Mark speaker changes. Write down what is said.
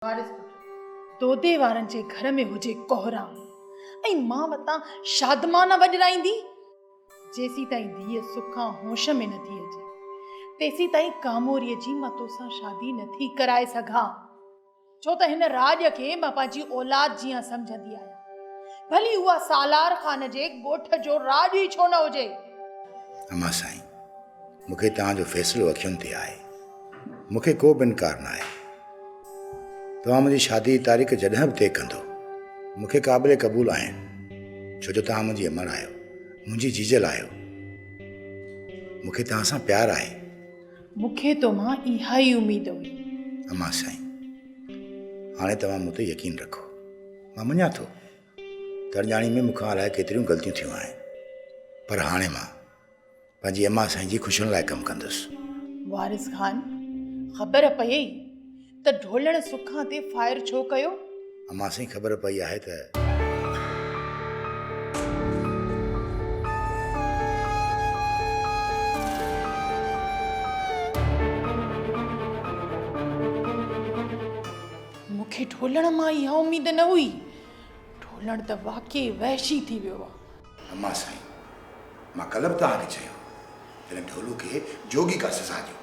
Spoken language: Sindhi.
Speaker 1: وارث پٽ، دودي وارن جي گهر ۾ هجي ڪوهرام ۽ مان وتان شادمانه وڄرائيندي. جيسيتائين ڌيء سکان هوش ۾ نه ٿي اچي، تيسيتائين ڪاموريء جي مان توسان شادي نه ٿي ڪرائي سگهان. ڇو ته هن راڄ کي مان پنهنجي اولاد جيان سمجهندي آهيان. ڀلي اها سالار خان جي ڳوٺ جو راڄ ئي ڇو نه هجي.
Speaker 2: امان سائين، مون کي توهان جو فيصلو اکين تي آهي. مون کي ڪو به انڪار ناهي. توهان منهنجي شادي جي تاريخ جڏهن به طئي ڪندو، مون کي قابل قبول آهن، ڇو جو توهان منهنجي امڙ آهيو، منهنجي جيجل آهيو. مون کي توهان سان پيار آهي.
Speaker 1: مون کي تو مان اها ئي اميد هئي.
Speaker 2: امان سائين، هاڻي توهان مون تي يقين رکو. مان مڃان ٿو ته اڻڄاڻي ۾ مون کان الائي ڪيتريون غلطيون ٿيون آهن، پر هاڻي مان پنهنجي امان سائين جي خوشين لاء ڪم ڪندس.
Speaker 1: وارث خان، خبر پيئي ته ڍولڻ سکان تي فائر ڇو ڪيو؟
Speaker 2: امان سائين خبر پئي آهي ته.
Speaker 1: مون کي ڍولڻ مان اها اميد نه هئي. ڍولڻ ته واقعي وحشي ٿي ويو آ.
Speaker 2: امان سائين، مان ڪلهه به توهان کي چيو هو ته هن ڍولو کي جوڳي ڪا سزا ڏيو.